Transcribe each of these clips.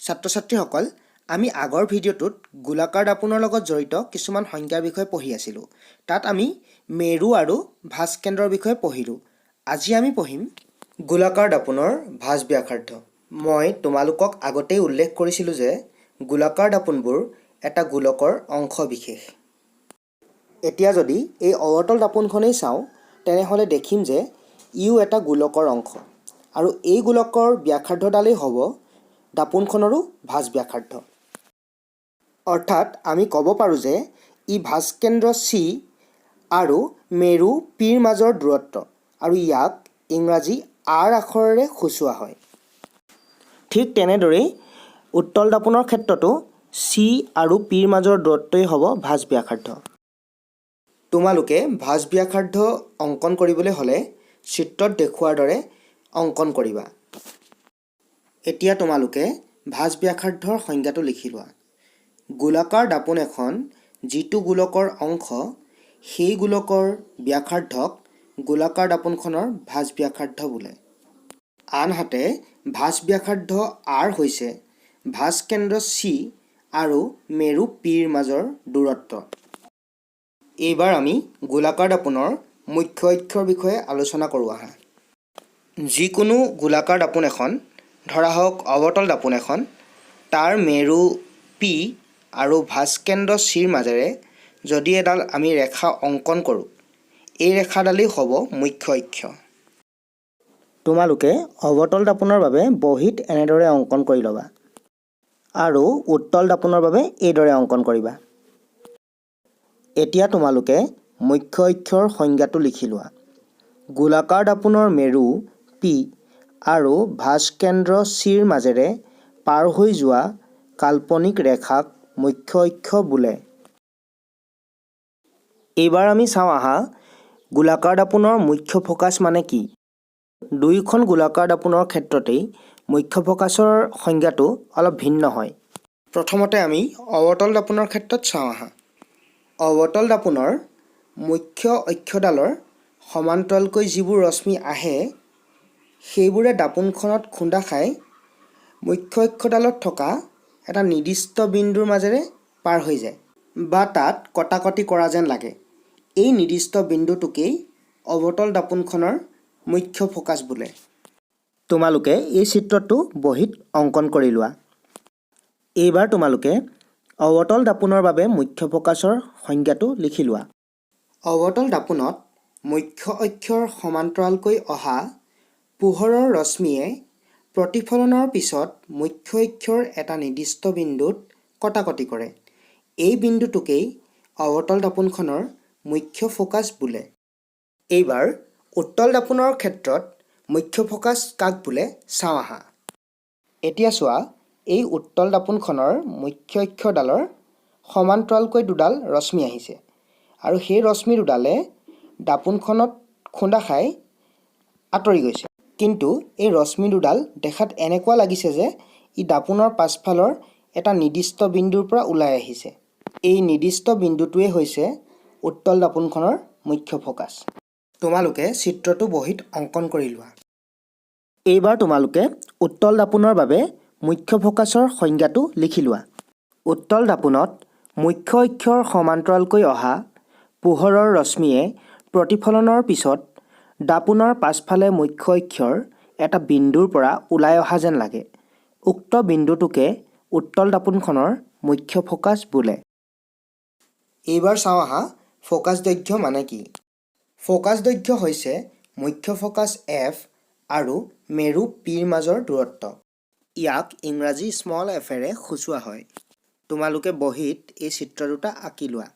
ছাত্ৰ ছাত্ৰীসকল, আমি আগৰ ভিডিঅ'টোত গোলাকাৰ দাপোনৰ লগত জড়িত কিছুমান সংজ্ঞাৰ বিষয়ে পঢ়ি আছিলোঁ। তাত আমি মেৰু আৰু ভাঁজ কেন্দ্ৰৰ বিষয়ে পঢ়িলোঁ। আজি আমি পঢ়িম গোলাকাৰ দাপোনৰ ভাঁজ ব্যাসাৰ্ধ। মই তোমালোকক আগতেই উল্লেখ কৰিছিলোঁ যে গোলাকাৰ দাপোনবোৰ এটা গোলকৰ অংশ বিশেষ। এতিয়া যদি এই অৱতল দাপোনখনেই চাওঁ, তেনেহ'লে দেখিম যে ইও এটা গোলকৰ অংশ আৰু এই গোলকৰ ব্যাসাৰ্ধডালেই হ'ব দাপোনখনৰো ভাঁজ ব্যাসাৰ্ধ। অৰ্থাৎ আমি ক'ব পাৰোঁ যে ই ভাঁজকেন্দ্ৰ চি আৰু মেৰু পিৰ মাজৰ দূৰত্ব আৰু ইয়াক ইংৰাজী আৰ আখৰেৰে সূচোৱা হয়। ঠিক তেনেদৰেই উত্তল দাপোনৰ ক্ষেত্ৰতো চি আৰু পিৰ মাজৰ দূৰত্বই হ'ব ভাঁজ ব্যাসাৰ্ধ। তোমালোকে ভাঁজ ব্যাসাৰ্ধ অংকন কৰিবলৈ হ'লে চিত্ৰত দেখুওৱাৰ দৰে অংকন কৰিবা। এতিয়া তোমালোকে ভাঁজ ব্যাসাৰ্ধৰ সংজ্ঞাটো লিখি লোৱা। গোলাকাৰ দাপোন এখন যিটো গোলকৰ অংশ, সেই গোলকৰ ব্যাসাৰ্ধক গোলাকাৰ দাপোনখনৰ ভাঁজ ব্যাসাৰ্ধ বোলে। আনহাতে ভাঁজ ব্যাসাৰ্ধ আৰ হৈছে ভাঁজ কেন্দ্ৰ চি আৰু মেৰু পিৰ মাজৰ দূৰত্ব। এইবাৰ আমি গোলাকাৰ দাপোনৰ মুখ্য অক্ষৰ বিষয়ে আলোচনা কৰোঁ আহা। যিকোনো গোলাকাৰ দাপোন এখন, ধৰা হওক অৱতল দাপোন এখন, তাৰ মেৰু পি আৰু ভাঁজকেন্দ্ৰ চিৰ মাজেৰে যদি এডাল আমি ৰেখা অংকন কৰোঁ, এই ৰেখাডালেই হ'ব মুখ্য অক্ষ। তোমালোকে অৱতল দাপোনৰ বাবে বহীত এনেদৰে অংকন কৰি ল'বা আৰু উত্তল দাপোনৰ বাবে এইদৰে অংকন কৰিবা। এতিয়া তোমালোকে মুখ্য অক্ষৰ সংজ্ঞাটো লিখি লোৱা। গোলাকাৰ দাপোনৰ মেৰু পি আৰু ভাঁজকেন্দ্ৰ চিৰ মাজেৰে পাৰ হৈ যোৱা কাল্পনিক ৰেখাক মুখ্য অক্ষ বোলে। এইবাৰ আমি চাওঁ আহা, গোলাকাৰ দাপোনৰ মুখ্য ফ'কাছ মানে কি? দুয়োখন গোলাকাৰ দাপোনৰ ক্ষেত্ৰতেই মুখ্য ফ'কাছৰ সংজ্ঞাটো অলপ ভিন্ন হয়। প্ৰথমতে আমি অৱতল দাপোনৰ ক্ষেত্ৰত চাওঁ আহা। অৱতল দাপোনৰ মুখ্য অক্ষডালৰ সমান্তৰালকৈ যিবোৰ ৰশ্মি আহে, সেইবোৰে দাপোনখনত খুন্দা খাই মুখ্য অক্ষডালত থকা এটা নিৰ্দিষ্ট বিন্দুৰ মাজেৰে পাৰ হৈ যায় বা তাত কটাকটি কৰা যেন লাগে। এই নিৰ্দিষ্ট বিন্দুটোকেই অৱতল দাপোনখনৰ মুখ্য ফ'কাছ বোলে। তোমালোকে এই চিত্ৰটো বহীত অংকন কৰি লোৱা। এইবাৰ তোমালোকে অৱতল দাপোনৰ বাবে মুখ্য ফ'কাছৰ সংজ্ঞাটো লিখি লোৱা। অৱতল দাপোনত মুখ্য অক্ষৰ সমান্তৰালকৈ অহা পোহৰৰ ৰশ্মিয়ে প্ৰতিফলনৰ পিছত মুখ্য অক্ষৰ এটা নিৰ্দিষ্ট বিন্দুত কটাকটি কৰে। এই বিন্দুটোকেই অৱতল দাপোনখনৰ মুখ্য ফ'কাছ বোলে। এইবাৰ উত্তল দাপোনৰ ক্ষেত্ৰত মুখ্য ফ'কাছ কাক বোলে চাওঁ আহা। এতিয়া চোৱা, এই উত্তল দাপোনখনৰ মুখ্য অক্ষডালৰ সমান্তৰালকৈ দুডাল ৰশ্মি আহিছে আৰু সেই ৰশ্মি দুডালে দাপোনখনত খুন্দা খাই আঁতৰি গৈছে। কিন্তু এই ৰশ্মি দুডাল দেখাত এনেকুৱা লাগিছে যে ই দাপোনৰ পাছফালৰ এটা নিৰ্দিষ্ট বিন্দুৰ পৰা ওলাই আহিছে। এই নিৰ্দিষ্ট বিন্দুটোৱেই হৈছে উত্তল দাপোনখনৰ মুখ্য ফ'কাছ। তোমালোকে চিত্ৰটো বহীত অংকন কৰি লোৱা। এইবাৰ তোমালোকে উত্তল দাপোনৰ বাবে মুখ্য ফ'কাছৰ সংজ্ঞাটো লিখি লোৱা। উত্তল দাপোনত মুখ্য অক্ষৰ সমান্তৰালকৈ অহা পোহৰৰ ৰশ্মিয়ে প্ৰতিফলনৰ পিছত দাপোনৰ পাছফালে মুখ্য অক্ষৰ এটা বিন্দুৰ পৰা ওলাই অহা যেন লাগে। উক্ত বিন্দুটোকে উত্তল দাপোনখনৰ মুখ্য ফ'কাছ বোলে। এইবাৰ চাওঁ আহা, ফ'কাছ দৈৰ্ঘ্য মানে কি? ফ'কাছ দৈৰ্ঘ্য হৈছে মুখ্য ফ'কাছ এফ আৰু মেৰু পিৰ মাজৰ দূৰত্ব। ইয়াক ইংৰাজী স্মল এফেৰে সূচোৱা হয়। তোমালোকে বহীত এই চিত্ৰ দুটা আঁকি লোৱা।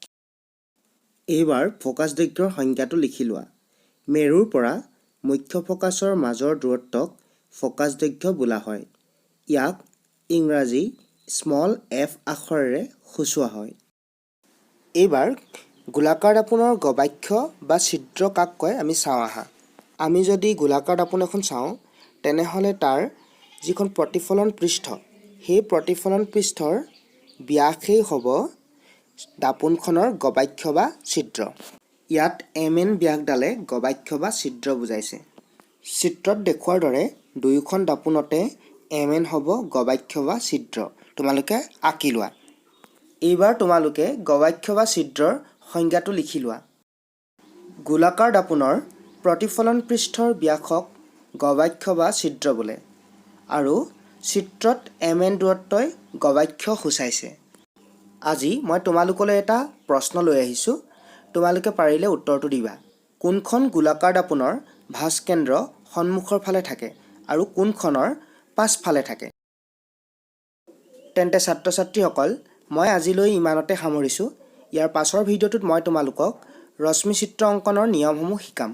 এইবাৰ ফ'কাছ দৈৰ্ঘ্যৰ সংজ্ঞাটো লিখি লোৱা। মেৰুৰ পৰা মুখ্য ফ'কাছৰ মাজৰ দূৰত্বক ফ'কাছ দৈৰ্ঘ্য বোলা হয়। ইয়াক ইংৰাজী স্মল এফ আখৰেৰে সূচোৱা হয়। এইবাৰ গোলাকাৰ দাপোনৰ গৱাক্ষ বা ছিদ্ৰ কাক কয় আমি চাওঁ আহা। আমি যদি গোলাকাৰ দাপোন এখন চাওঁ, তেনেহ'লে তাৰ যিখন প্ৰতিফলন পৃষ্ঠ, সেই প্ৰতিফলন পৃষ্ঠৰ ব্যাসেই হ'ব দাপোনখনৰ গৱাক্ষ বা ছিদ্ৰ। ইয়াত এম এন ব্যাসডালে গৱাক্ষ বা ছিদ্ৰ বুজাইছে। চিত্ৰত দেখুওৱাৰ দৰে দুয়োখন দাপোনতে এম এন হ'ব গৱাক্ষ বা ছিদ্ৰ। তোমালোকে আঁকি লোৱা। এইবাৰ তোমালোকে গৱাক্ষ বা ছিদ্ৰৰ সংজ্ঞাটো লিখি লোৱা। গোলাকাৰ দাপোনৰ প্ৰতিফলন পৃষ্ঠৰ ব্যাসক গৱাক্ষ বা ছিদ্ৰ বোলে আৰু চিত্ৰত এম এন দূৰত্বই গৱাক্ষ সূচাইছে। আজি মই তোমালোকলৈ এটা প্ৰশ্ন লৈ আহিছোঁ। তোমালোকে পাৰিলে উত্তৰটো দিবা। কোনখন গোলাকাৰ দাপোনৰ ভাঁজকেন্দ্ৰ সন্মুখৰ ফালে থাকে আৰু কোনখনৰ পাছফালে থাকে? তেন্তে ছাত্ৰ ছাত্ৰীসকল, মই আজিলৈ ইমানতে সামৰিছোঁ। ইয়াৰ পাছৰ ভিডিঅ'টোত মই তোমালোকক ৰশ্মি চিত্ৰ অংকনৰ নিয়মসমূহ শিকাম।